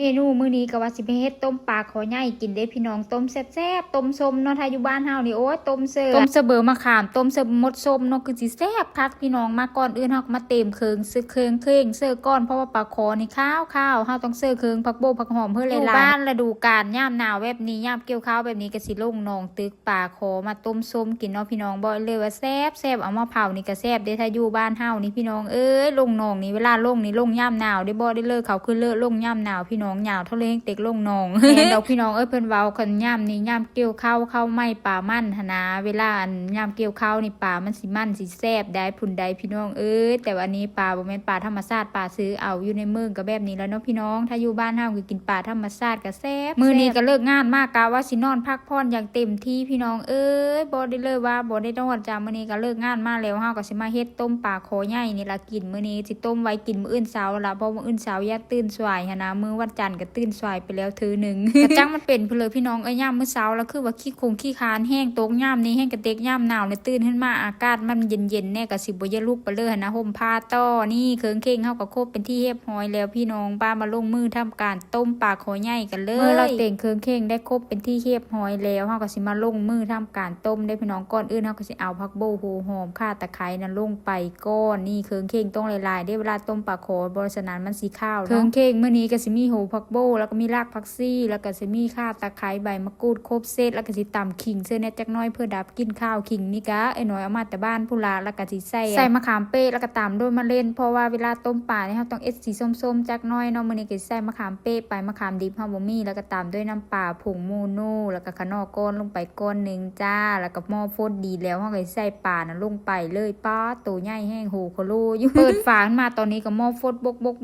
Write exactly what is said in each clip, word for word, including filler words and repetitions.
เมนูมื้อนี้ก็ว่าสิไปเฮ็ดต้มปลาคอใหญ่กินเด้พี่น้อง ต้มแซ่บๆ ต้มส้มเนาะ ถ้าอยู่บ้านเฮานี่ โอ้ย ต้มเสิร์ฟ ต้มเสิร์ฟเบอร์มะขาม ต้มเสิร์ฟมดส้มเนาะ คือสิแซ่บคักพี่น้อง มาก่อนอื่นเฮาก็มาเตรียมเครื่อง ซื้อเครื่องเครื่องเสิร์ฟก่อน เพราะว่าปลาคอนี่ขาวๆ เฮาต้องเสิร์ฟเครื่องผักโบกผักหอมเพิ่นหลายๆ อยู่บ้านฤดูกาลยามหนาวแบบนี้ ยามเกี่ยวข้าวแบบนี้ก็สิลงหนองตึก ปลาคอมาต้มส้มกินเนาะพี่น้อง บอกเลยว่าแซ่บแซ่บ เอามาเผานี่ก็แซ่บเด้ ถ้าอยู่บ้านเฮานี่พี่น้องเอ้ย ลงหนองนี่ เวลาลงนี่ลงยามหนาวเด้ บอกได้เลย เขาคือเลิศลงยามหนาวพี่น้อง หนาวเท่าเร่งเต็กลงหนอง แม่นดอกพี่น้องเอ้ย เพิ่นเว้าคันยามนี่ยามเกี่ยวข้าว ข้าวไหม้ปลามันหั้นนะ เวลาอันยามเกี่ยวข้าวนี่ปลามันสิมันสิแซ่บได้พุ้นได้พี่น้องเอ้ย แต่ว่าอันนี้ปลาบ่แม่นปลาธรรมชาติ ปลาซื้อเอา อยู่ในเมืองก็แบบนี้แหละเนาะพี่น้อง ถ้าอยู่บ้านเฮาก็กินปลาธรรมชาติก็แซ่บ มื้อนี้ก็เลิกงานมากะว่าสินอนพักผ่อนอย่างเต็มที่พี่น้องเอ้ย บอกได้เลยว่าบ่ได้นอนจ้า มื้อนี้ก็เลิกงานมาแล้ว เฮาก็สิมาเฮ็ดต้มปลาคอใหญ่นี่ล่ะกิน มื้อนี้สิต้มไว้กินมื้ออื่นเช้าละ เพราะมื้ออื่นเช้าย่านตื่นสายหั้นนะ มื้อวันจันทร์ก็ตื่นสายไปแล้วเทื่อหนึ่ง กะจั่งมันเป็นพุ้นเลยพี่น้องเอ้ย ยามมื้อเช้าละคือว่าขี้คงขี้คร้านแฮง ตกยามนี้แฮงกะเต็กยามหนาวนี่ ตื่นขึ้นมาอากาศมันเย็นๆ แน่ก็สิบ่อยากลุกไปเลยหั้นนะ ห่มผ้าต่อ นี่เครื่องเครื่องเฮาก็ครบเป็นที่เรียบร้อยแล้วพี่น้อง ปามาลงมือทำการต้มปลาคอใหญ่กันเลย เมื่อเราเตรียมเครื่องเครื่องได้ครบเป็นที่เรียบร้อยแล้ว เฮาก็สิมาลงมือทำการต้มเด้อพี่น้อง ก่อนอื่นเฮาก็สิเอาผักโบ หัวหอม ข่า ตะไคร้นะลงไปก่อน นี่เครื่องเครื่องต้องหลายๆเด้ เวลาต้มปลาคอ บ่ฉะนั้นมันสิคาวเนาะ เครื่องเครื่องมื้อนี้ก็สิมีหัวผักโบ แล้วก็มีรากผักชี แล้วก็สิมีข่า ตะไคร้ ใบมะกรูด ครบเซต แล้วก็สิตำขิงเสิแหน่จักหน่อยเพื่อดับกลิ่นคาว ขิงนี่กะเอ้ยน้อยเอามาแต่บ้านพุ้นละ แล้วก็สิใส่ ใส่มะขามเปะ แล้วก็ตามด้วยมะเร็น เพราะว่าเวลาต้มปลานี่เฮาต้องเอ็ดสีส้มๆจักหน่อยเนาะ มื้อนี้ก็สิใส่มะขามเปะไป มะขามดิบเฮาบ่มี แล้วก็ตามด้วยน้ำปลา ผงโมโน แล้วก็ขนอก้อนลงไปก้อนหนึ่งจ้า แล้วก็หม้อฟดดีแล้ว เฮาก็สิใส่ปลานะลงไปเลย ป๊าด โตใหญ่แฮง โห โคโลอยู่ เปิดฝามาตอนนี้ก็หม้อฟด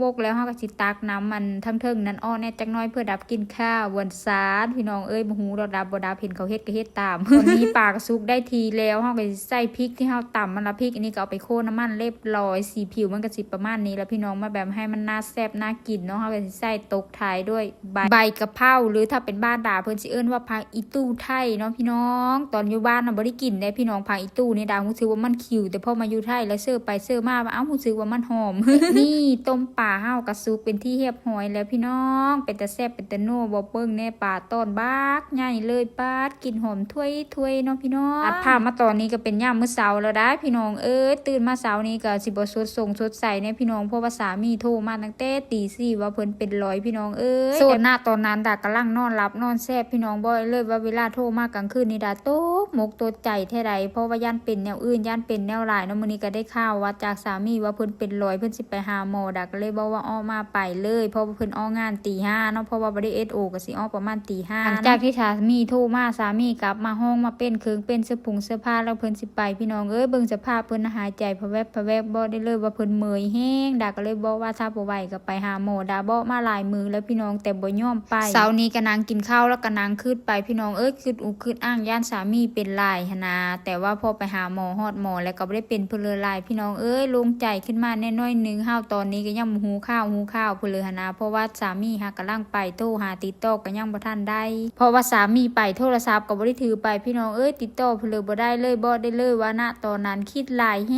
บกๆๆแล้ว เฮาก็สิตักน้ำมันเทิงๆนั้นออกแหน่จักหน่อยเพื่อดับกลิ่นคาว ว่าซั่นพี่น้องเอ้ย บ่ฮู้ดอกดับบ่ดับ เห็นเขาเฮ็ดก็เฮ็ดตาม ตอนนี้ปลาก็สุกได้ที่แล้ว เฮาก็สิใส่พริกที่เฮาตำมันละ พริกอันนี้ก็เอาไปโค่นน้ำมันเรียบร้อย สีผิวมันก็สิประมาณนี้ละพี่น้อง มาแบบให้มันน่าแซ่บน่ากินเนาะ เฮาก็สิใส่ตกท้ายด้วยใบ ใบกะเพรา หรือถ้าเป็นบ้านดาเพิ่นสิเอิ้นว่าผักอีตู้ไทยเนาะพี่น้อง ตอนอยู่บ้านน่ะบ่ได้กินเด้พี่น้อง ผักอีตู้นี่ดารู้สึกว่ามันขิว แต่พอมาอยู่ไทยแล้วเสิร์ฟไปเสิร์ฟมา เอ้า รู้สึกว่ามันหอม นี่ต้มปลาเฮาก็สุกเป็นที่เรียบร้อยแล้วพี่น้อง เป็นตาแซ่บเป็นตานัวบ่ เบิ่งแหน่ปลาตอนบักใหญ่เลย ป๊าด กลิ่นหอมถ้วยๆเนาะพี่น้อง ตัดภาพมาตอนนี้ก็เป็นยามมื้อเช้าแล้วได้พี่น้องเอ้ย ตื่นมาเช้านี้ก็สิบ่สดส่งสดใสแหน่พี่น้อง เพราะว่าสามีโทรมาตั้งแต่ตีสี่ว่าเพิ่นเป็นลอยพี่น้องเอ้ย โสดนะตอนนั้นดากำลังนอนหลับนอนแซ่บพี่น้อง บอกเลยว่าเวลาโทรมากลางคืนนี่ดาตกมกตกใจแท้ใด เพราะว่าย่านเป็นแนวอื่น ย่านเป็นแนวหลายเนาะ มื้อนี้ก็ได้ข่าวว่าจากสามีว่าเพิ่นเป็นลอย เพิ่นสิไปหาหมอ ดาก็เลยบอกว่าออกมาไปเลย เพราะว่าเพิ่นออกงานตีห้าเนาะ เพราะว่าบ่ได้เอสโอก็สิออกประมาณตีห้า หลังจากที่สามีโทรมา สามีกลับมาห้องมาเปลี่ยนเครื่องเปลี่ยนเสื้อผงเสื้อผ้าแล้วเพิ่นสิไปพี่น้องเอ้ย เบิ่งสภาพเพิ่นน่ะหายใจพะแวบพะแวบ บอกได้เลยว่าเพิ่นเมื่อยแฮง ดาก็เลยบอกว่าถ้าบ่ไหวก็ไปหาหมอ ดาบอกมาหลายมื้อแล้วพี่น้อง แต่บ่ยอมไป เช้านี้ก็นั่งกินข้าวแล้วก็นั่งคิดไปพี่น้องเอ้ย คิดอุกคิดอั้ง ย่านสามีเป็นหลายหั้นนะ แต่ว่าพอไปหาหมอฮอดหมอแล้วก็บ่ได้เป็นพุ้นเลยหลายพี่น้องเอ้ย โล่งใจขึ้นมาแหน่น้อยหนึ่ง เฮาตอนนี้ก็ยังบ่ฮู้ข่าวฮู้ข่าวพุ้นเลยหั้นนะ เพราะว่าสามีหากำลังไป โทรหาติดต่อก็ยังบ่ทันได้ เพราะว่าสามีไปโทรศัพท์ก็บ่ได้ถือไปพี่น้องเอ้ย ติดต่อพุ้นเลยบ่ได้เลย บอกได้เลยว่าณตอนนั้นคิดหลายแฮ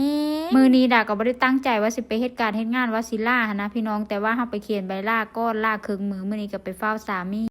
ง มื้อนี้ดาก็บ่ได้ตั้งใจว่าสิไปเฮ็ดการเฮ็ดงาน ว่าสิลาหั้นนะพี่น้อง แต่ว่าเฮาไปเขียนใบลาก่อน ลาครึ่งมื้อ มื้อนี้ก็ไปเฝ้าสามี